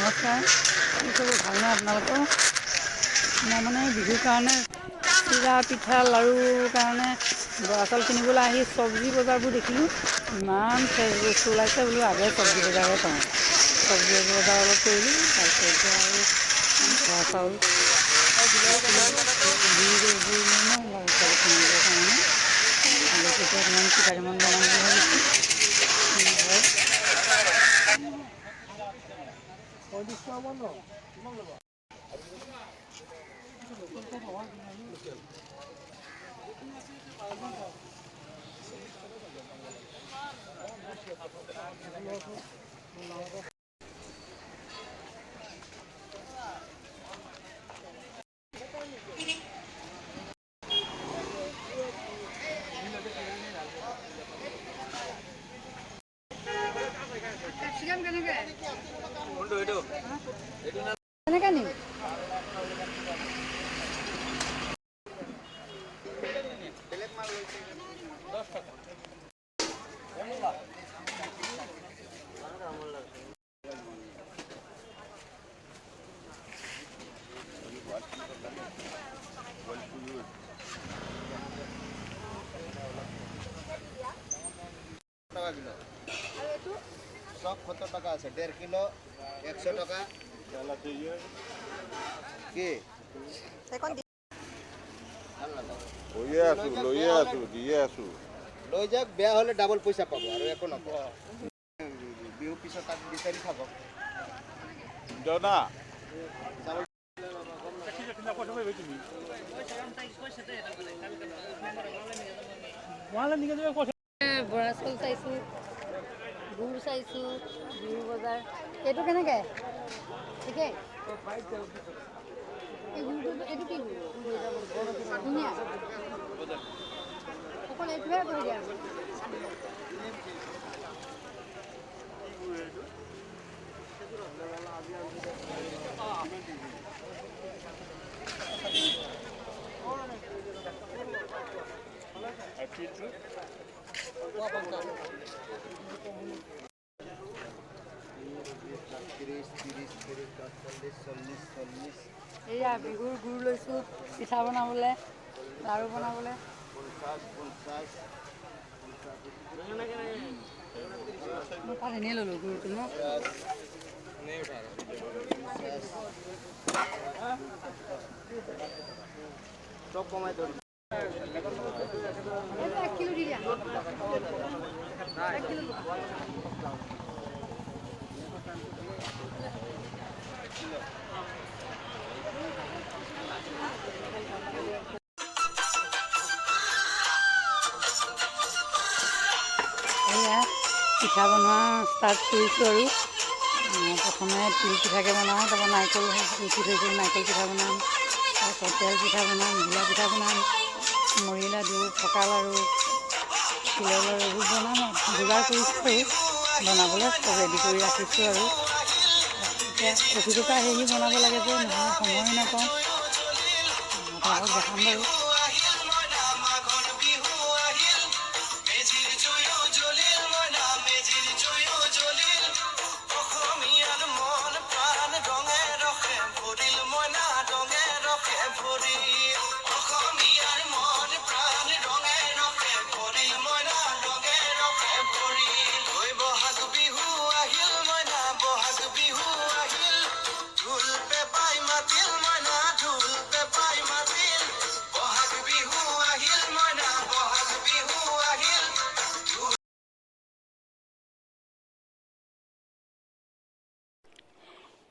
নমস্কাৰ, কি খবৰ, ভালনে আপোনালোকৰ? মই মানে বিহুৰ কাৰণে চিৰা পিঠা লাড়ুৰ কাৰণে বৰা চাউল কিনিবলৈ আহি চব্জি বজাৰবোৰ দেখিলোঁ। ইমান ফ্ৰেছ বস্তু ওলাইছে, বোলো আগে চব্জি বজাৰে পাওঁ। চব্জি বজাৰ অলপ কৰিলোঁ, তাৰপিছত এতিয়া আৰু বৰা চাউল, এইবোৰ ল'ম লাড়ু চাড়ু কিনিবৰ কাৰণে। আলু অকণমান পিঠা কেইটামান বনাম বুলি ভাবিছোঁ, কি হয়। কেনেকৈ নিম? টাকা কিলো। সব কত টাকা আছে? 1.5 কিলো 100 টাকা। কি লৈয়ে আছো, লৈয়ে আছো, দিয়ে আছো। লৈ যাওক, বেয়া হ'লে ডাবল পইচা পাব আৰু একো নকওঁ। বিহু পিছত তাক বিচাৰি থাকক। না। বৰা চাউল চাইছোঁ, গুড় চাইছোঁ, বিহু বজাৰ। এইটো কেনেকৈ? ঠিকেই, এই গুড়টো, এইটো কি গুড়? ধুনীয়া। অকল এইটোহে কৰি দিয়া। 30, 30, 30, 10, 40, 40, 40। এয়া বিহুৰ গুড় লৈছোঁ, পিঠা বনাবলৈ, লাড়ু বনাবলৈ। 50, 50। মই তাত এনেই ল'লোঁ গুড়টো ন। চব কমাই ধৰি। এইটো 1 কিলো দি দিয়া, 1 কিলো। এয়া পিঠা বনোৱা ষ্টাৰ্ট কৰিছোঁ আৰু প্ৰথমে তিল পিঠাকে বনাওঁ, তাৰপৰা নাৰিকল ৰুকি থৈছোঁ, নাৰিকল পিঠা বনাম, তাৰপিছত তেল পিঠা বনাম, ঘিলা পিঠা বনাম, মুড়ি লাডু, পকা লাড়ু, তিলৰ লাড়ু, এইবোৰ বনাম আৰু যোগাৰ কৰিছোঁ আৰু বনাবলৈ চব ৰেডি কৰি ৰাখিছোঁ। আৰু এতিয়া অফিচৰ পৰা আহি বনাব লাগে যে, নহ'লে সময় নাপাওঁ। আপোনালোকক দেখাম বাৰু।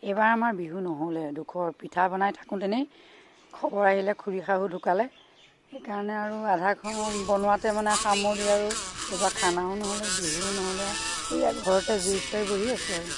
এইবাৰ আমাৰ বিহু নহ'লে দুখৰ। পিঠা বনাই থাকোঁতেনেই খবৰ আহিলে খুৰী শাহু ঢুকালে। সেইকাৰণে আৰু আধাখন বনোৱাতে মানে সামৰি আৰু এইবাৰ খানাও নহ'লে, বিহুও নহ'লে, এয়া ঘৰতে জুই চাই বহি আছোঁ আৰু।